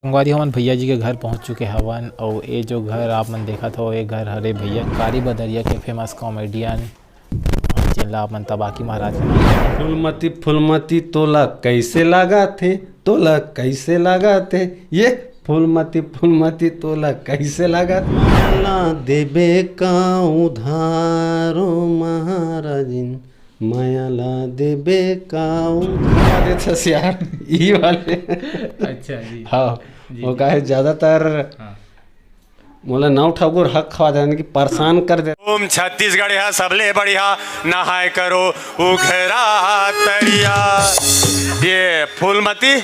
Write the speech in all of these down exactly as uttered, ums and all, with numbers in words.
संगवारी, हमन भैया जी के घर पहुंच चुके हवन, अउ ए जो घर आप मन देखत हो, ए घर हरे भैया कारी बदरिया के फेमस कॉमेडियन, जेला आप मन तबाकी महाराज के नाम फूलमती, फूलमती तोला कैसे लागत हे, तोला कैसे लागत हे, ये फूलमती, फूलमती तोला कैसे लागत हे? माला देबे का उधारो महाराजिन, माया ला देबे का उधारो। देथस यार, ई वाले। अच्छा जी। हाँ, जी, वो जी। काहे ज्यादातर हाँ। मोला नौ ठाकुर हक खवा देन कि परेशान कर दे। ओम छत्तीसगढ़ हा सबले बढ़िया, नहाए करो उघरा तरिया। ये फूलमती,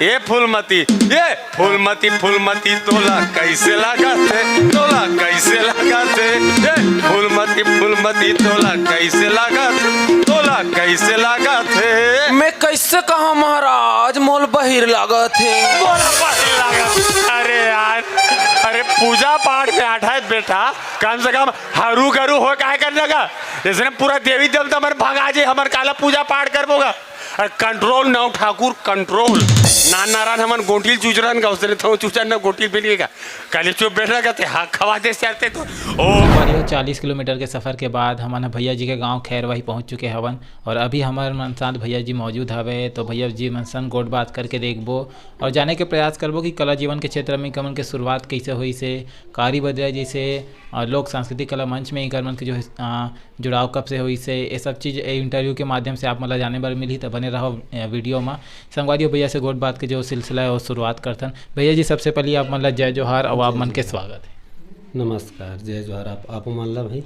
ये फूलमती, ये फूलमती, फूलमती तोला कैसे लागत हे, तोला कैसे लागत हे, ये फूलमती, फूलमती तोला कैसे लागत हे, तोला कैसे लागत हे। मैं कैसे कहा महाराज, मोल बहिर लागत हे। मोला बहिर लागत। अरे यार, अरे पूजा पाठ में आठा है बेटा, कम से कम हरू गरू हो काहे कर लगा? जैसे पूरा देवी देवता मन भगा जे, हमर काला पूजा पाठ करबो गा। अरे कंट्रोल नौ ठाकुर, कंट्रोल। नान नारायण हमन गोंटिल चुचरन का, उसने थो चुचर न गोंटिल बिन का। काली चुप बैठ रहा ते, हाँ खवा दे सरते तो। ओ हमारी चालीस किलोमीटर के सफर के बाद हमन ह भैया जी के गांव खैरवाही पहुंच चुके हवन, और अभी हमर मन साथ भैया जी मौजूद हवे, तो भैया जी मन सन गोठ बात करके देखबो और जाने के प्रयास करबो कि कला जीवन के क्षेत्र में इनकर मन के शुरुआत कैसे होइस हे, कारी बदरिया जैसे, अ, लोक सांस्कृतिक कला मंच में इनकर मन के जो है, अ, जुड़ाव कब से होइस हे, ये सब चीज ए इंटरव्यू के माध्यम से आप मन ला जाने बर मिलही, त बने रहो, अ, वीडियो में। संगवारी हो, भैया से गोठ बात के जो सिलसिला है वो शुरुआत करथन। भैया जी, सबसे पहले आप मन ला जय जोहार और आप मन के स्वागत है। नमस्कार, जय जोहार। आप, आप मन ला भाई।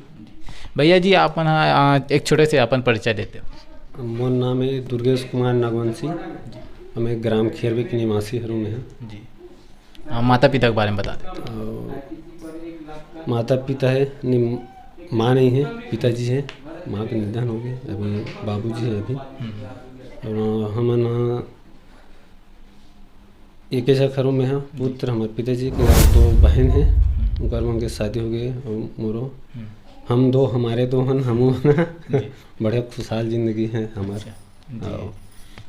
भैया जी, आप मन हा, अ, एक छोटे से अपन परिचय देते हो। मोर नाम है दुर्गेश कुमार नागवंशी। मैं ग्राम खेरवे के निवासी हरू में हूँ। जी। अ, माता पिता के बारे में बता देते। अ, माता पिता है, नहीं, माँ नहीं है, पिताजी है। माँ के निधन हो गए, अभी बाबूजी है अभी। हम्म। और हमन एक ऐसा घरों में है, पुत्र हमारे पिताजी के, और दो बहन है, उनकर मन के शादी हो गए, और मोरो। हम्म। हम दो, हमारे दो हन, हम हन। जी। बढ़िया खुशहाल जिंदगी है हमारे। अच्छा। जी। आओ।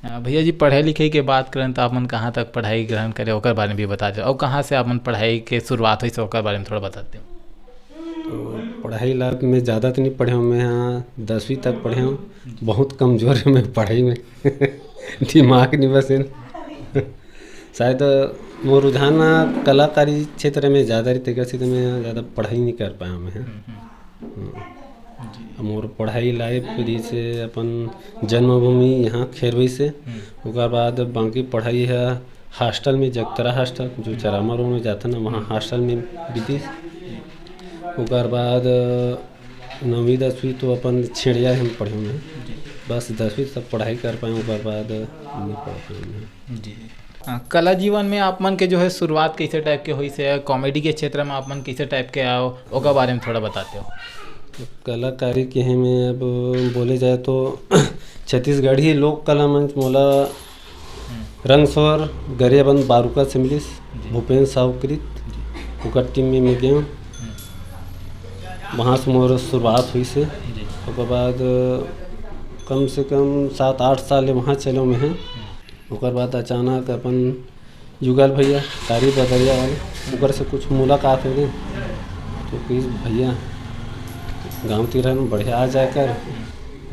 अ, भैया जी, पढ़ाई लिखाई के बात करन त आप मन कहाँ तक पढ़ाई ग्रहण करे, ओकर बारे में भी बता दे, और कहाँ से आप मन पढ़ाई के शुरुआत होइस, ओकर बारे में थोड़ा बताते हो। तो पढ़ाई ला मैं ज़्यादा तो नहीं पढ़े हूँ, मैं यहाँ दसवीं तक पढ़े हूँ। बहुत कमजोर है मैं पढ़ाई में। दिमाग नहीं बस है। शायद मोर रुझान कलाकारी क्षेत्र में ज़्यादा रहिथे, तेकर सेती मैं यहाँ ज़्यादा पढ़ाई नहीं कर पाया मैं। हम्म, हम्म। हम्म। जी। मोर पढ़ाई लाइफ रहिसे अपन जन्मभूमि यहाँ खेरवई से। हम्म। ओकर बाद बाकी पढ़ाई है हॉस्टल में, जगतरा हॉस्टल, जो हम्म। चरामा रोड में जाता ना, वहाँ हम्म। हॉस्टल में बीतीस। ओकर बाद नौवीं दसवीं तो अपन छेड़िया हम पढ़े हुए हैं। जी। बस दसवीं तक पढ़ाई कर पाए, ओकर बाद नहीं पढ़ पाए हैं। जी। हाँ, कला जीवन में आप मन के जो है शुरुआत कैसे टाइप के होइस हे, कॉमेडी के क्षेत्र में आप मन कैसे टाइप के आओ, ओकर बारे में थोड़ा बताते हो। तो कलाकारी के है में अब बोले जाए तो छत्तीसगढ़ी लोक कला मंच मोला हम्म। रंगसवर गरियाबंद बारूका से मिलिस, जी। भूपेंद्र साहू कृत, जी। ओकर टीम में मैं गए हूँ। हम्म। वहाँ से मोर शुरुआत होइस हे। जी। ओकर बाद कम से कम सात आठ साल ले वहाँ चले मैं हैं। हम्म। ओकर बाद अचानक अपन युगल भैया, कारी बदरिया वाले, ओकर से कुछ मुलाकात हो गई। तो कहिस, "भैया, गाँव तिर हन, बढ़िया आ जाए कर।"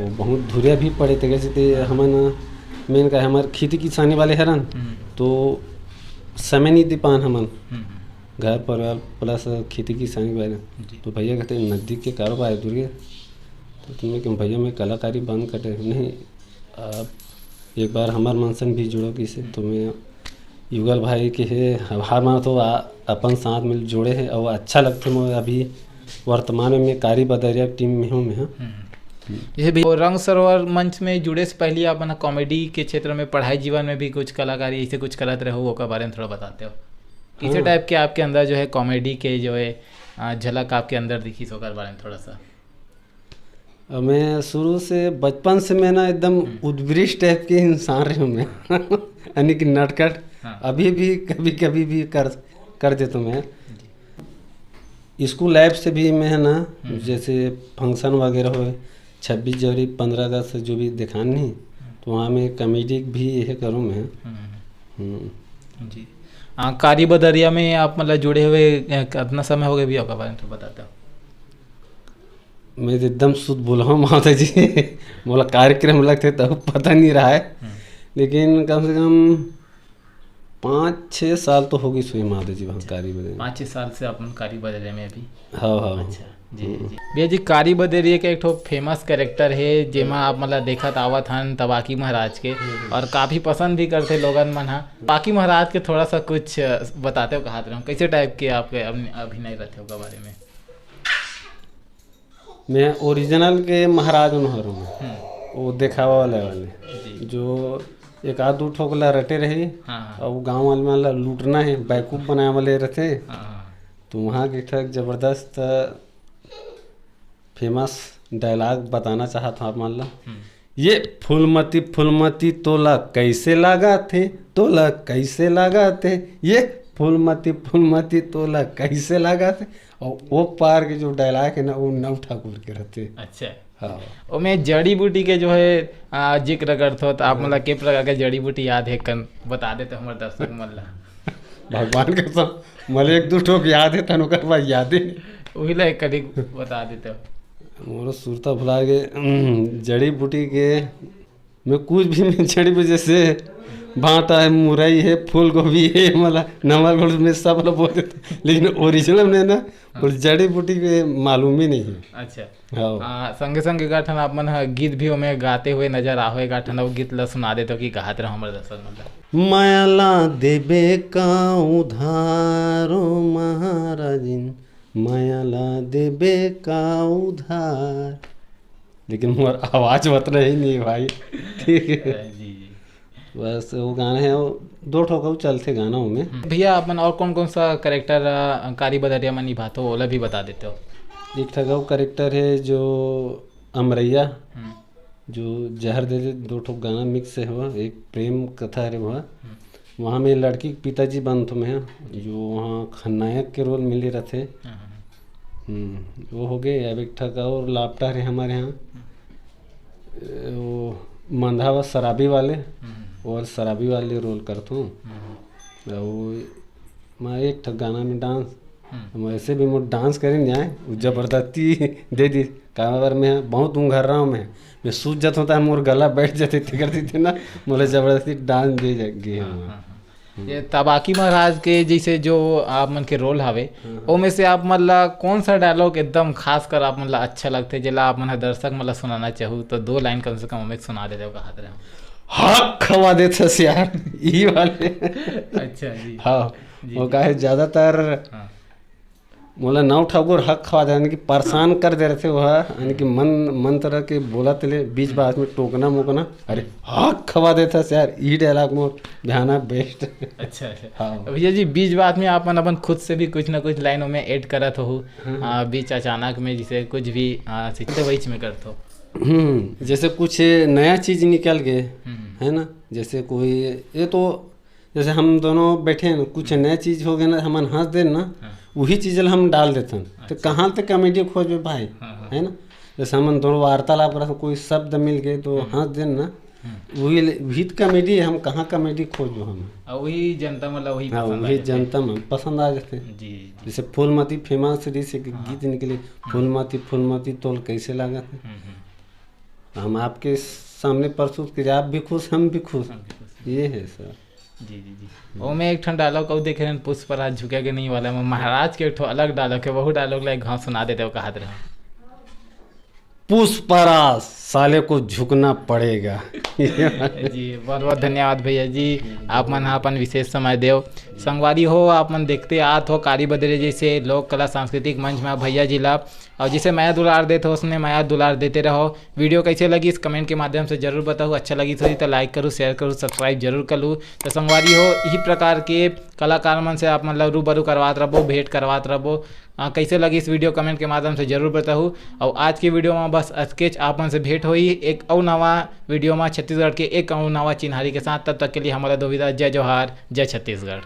वो बहुत धुरिया भी पड़े, तेकर सेती हमन, मेन का हमर खेती किसानी वाले हरन, हम्म। तो समय नहीं दे पान हमन। हम्म। घर परिवार प्लस खेती किसानी वाले। जी। तो भैया कहते, "नजदीक के कारोबार है दुर्गे।" तो तुमने कहा, "भैया, मैं कलाकारी बंद कर दे।" नहीं, अब एक बार हमार मन संग भी जुड़ो किसे, हम्म। तो मैं युगल भाई के हे, हमार मन तो आ, अपन साथ में जुड़े हैं और अच्छा लगते मोर अभी वर्तमान में मैं कारी बदरिया टीम में हूँ मैं, हाँ। हम्म। ये भी, और रंग सरोवर मंच में जुड़े से पहले आप मन कॉमेडी के क्षेत्र में, पढ़ाई जीवन में भी कुछ कलाकारी ऐसे कुछ करत रहे हो, ओकर बारे में थोड़ा बताते हो। किसी हाँ। टाइप के आपके अंदर जो है कॉमेडी के जो है, आ, झलक आपके अंदर दिखिस, ओकर बारे में थोड़ा सा। अब मैं शुरू से, बचपन से मैं ना एकदम हम्म। उद्वृष्ट टाइप के इंसान रहे हूँ मैं। यानी कि नटखट। हाँ। अभी भी कभी कभी भी कर, कर देता हूँ मैं। जी। स्कूल लाइफ से भी मैं है ना, हम्म। जैसे फंक्शन वगैरह हो, छब्बीस जनवरी, पन्द्रह अगस्त से जो भी दिखान नहीं, हम्म। तो वहाँ मैं कॉमेडी भी यही करूँ मैं। हम्म। हम्म। जी। हाँ, कारी बदरिया में आप मतलब जुड़े हुए, अ, कितना समय हो गया भी, ओकर बारे में तो बताते हो। मैं तो एकदम शुद्ध बोलहूँ माता जी। मोला कार्यक्रम लगथे तब पता नहीं रहा है। हम्म। लेकिन कम से कम पाँच छः साल तो हो गई सुई माता जी वहाँ कारी बदरिया में। पाँच छः साल से अपन कारी बदरिया में अभी। हाँ, हाँ। अच्छा, जी, जी, जी। भैया जी, कारी बदरिया के एक ठो फेमस कैरेक्टर है, जेमा आप मतलब देखत आवत हन तबाकी महाराज के, हम्म। और काफी पसंद भी करथे लोगन मन हा। बाकी महाराज के थोड़ा सा कुछ बताते हो, कहात रहूँ, कैसे टाइप के आपके अभिन-, अभिनय रहते हो ओकर बारे में? मैं ओरिजिनल के महाराज मन हरौं मैं। हम्म। वो देखावा वाले वाले। जी। जो एक आध दू ठोक ला रटे रही, हाँ, हाँ। और वो गाँव वाले मन ला लूटना है, बैकूफ बनाए वाले रहते। हाँ, हाँ। तो वहाँ के ठक जबरदस्त फेमस डायलॉग बताना चाहत हूँ आप मन ला। हम्म। ये फूलमती, फूलमती तोला कैसे लागत हे, तोला कैसे लागत हे, ये फूलमती, फूलमती तोला कैसे लागत हे। और वो पार के जो डायलॉग है ना, वो नव ठाकुर के रहते। अच्छा। हाँ। ओमे जड़ी बूटी के जो है, आ, जिक्र करथो, तो आप मन ला के प्रकार के जड़ी बूटी याद है, कन बता देते हमर दर्शक मन ला। भगवान कसम, मोला एक दू ठोक याद है, तन ओकर बाद याद ही नहीं। उही ला एक कनी बता देते हो। मोरो सुरता भुला गे। जड़ी बूटी के मैं कुछ भी, मैं जड़ी बूटी जैसे भांटा है, मुरई है, फूल गोभी है, मला नमक गोल में सब ला बोल देते, लेकिन ओरिजिनल में ना, हाँ। कुछ जड़ी बूटी के मालूम ही नहीं है। अच्छा। हाँ। आ, संगे संगे एक ठन आप मन ह गीत भी ओमे गाते हुए नजर आहो, एक ठन अउ गीत ला सुना देते हो कि गात रहो हमर दर्शक मन ला। माया ला देबे का उधारो महाराजिन, माया ला देबे का उधार। लेकिन मोर आवाज उतना ही नहीं भाई। ठीक है। जी, जी। बस वो गाना है, वो दो ठोक अउ चलथे गाना ओमे। हम्म। भैया, आप मन और कौन कौन सा कैरेक्टर, अ, कारी बदरिया में निभाते हो, ओला भी बता देते हो। एक ठक अउ कैरेक्टर है जो अमरैया, हम्म। जो जहर दे दे, दो ठोक गाना मिक्स है हुआ, एक प्रेम कथा है हुआ। हम्म। वहाँ में लड़की के पिताजी बनथो मैं, जो वहाँ खलनायक के रोल मिले रहथे। हाँ, हाँ, हाँ। हम्म, वो हो गए। अब एक ठक और लापटा रहे हमारे यहाँ, हम्म। वो मंधा व शराबी वाले, हम्म। और शराबी वाले रोल करथो। हम्म। और मैं एक ठक गाना में डांस, हम्म। हम ऐसे भी मोर डांस करे नहीं आए, वो जबरदस्ती दे दी। काबर मैं बहुत उंघर रहा हूँ, मैं, मैं सूझ जाता हूँ, तो मोर गला बैठ जाते, ते कर देते ना, मोला जबरदस्ती डांस दे जा-, गए हाँ, हैं। हाँ, हाँ। हम्म। ये तबाकी महाराज के जैसे जो आप मन के रोल हवे, हाँ, हाँ। ओमे से आप मन ला कौन सा डायलॉग एकदम खास कर आप मन ला अच्छा लगथे, जेला आप मन ह दर्शक मन ला सुनाना चाहू, तो दो लाइन कम से कम ओमे सुना देते हो, कहात रहे हो। हक खवा देथस यार, ई वाले। अच्छा जी। हाँ, जी, वो जी। काहे ज्यादातर हाँ। मोला नौ ठाकुर हक खवा दे, यानी कि परेशान कर दे रहथे वो, यानी कि मन, मन तरह के बोलत ले, बीच बात में टोकना मोकना, अरे हक खवा देथस यार, ई डायलॉग मोर ध्यान बेस्ट। अच्छा, अच्छा। हाँ। भैया जी, बीच बात में आप मन अपन खुद से भी कुछ ना कुछ लाइन में ऐड करत हो, हाँ। आ, बीच अचानक में जैसे कुछ भी, आ, सीधे वही में करत हो। हम्म, जैसे कुछ नया चीज निकल गए, हम्म। है ना, जैसे कोई, ये तो जैसे हम दोनों बैठे हैं ना, कुछ हम्म। नया चीज हो गया ना, हमन हंस देन ना, हाँ। वही चीज ला हम डाल देथन। तो अच्छा। कहाँ से कॉमेडी खोजबे भाई, हाँ, हाँ। है ना? जैसे हमन दोनों वार्तालाप करत हन, कोई शब्द मिल गए तो हम्म। हंस देन ना, हम्म। वही ले-, वही तो कॉमेडी है, हम कहाँ कॉमेडी खोजबो हम? और वही जनता मतलब वही हाँ, पसंद आ वही जाते हैं। जनता में पसंद आ जाते हैं। जी, जी। जैसे फूलमती फेमस रही से हाँ। गीत निकले, हम्म। फूलमती, फूलमती तोल कैसे लागत है? हम्म, हम्म। हम आपके सामने प्रस्तुत करिए, आप भी खुश, हम भी खुश। हम भी खुश। ये है सर। जी, जी, जी। ओमे एक ठन डायलॉग अउ देखे रहन, पुष्पराज झुकेगा नहीं वाला में महाराज के एक ठो अलग डायलॉग है, वहू डायलॉग ला एक घाव सुना देते हो, कहात रहे। पुष्पराज, साले को झुकना पड़ेगा। जी, बहुत बहुत धन्यवाद भैया जी, आप मन हा अपन विशेष समय देव। संगवारी हो, आप मन देखते आत हो कारी बदरे जैसे लोक कला सांस्कृतिक मंच में भैया जी ला, और जैसे मया दुलार देत हो, उसने मया दुलार देते रहो। वीडियो कैसे लगिस, कमेंट के माध्यम से जरूर बताओ। अच्छा लगिस होही तो लाइक करू, शेयर करू, सब्सक्राइब जरूर कर लू। तो संगवारी हो, यही प्रकार के कलाकार मन से आप मन ला रूबरू करवात रहबो, भेंट करवात रहबो। आ, कैसे लगिस वीडियो, कमेंट के माध्यम से जरूर बताओ। और आज के वीडियो में बस अतकेच, आप मन से भेंट होही एक अउ नवा वीडियो में छत्तीसगढ़ के एक अउ नवा चिन्हारी के साथ। तब तक के लिए हमला दो विदा, जय जोहार, जय छत्तीसगढ़।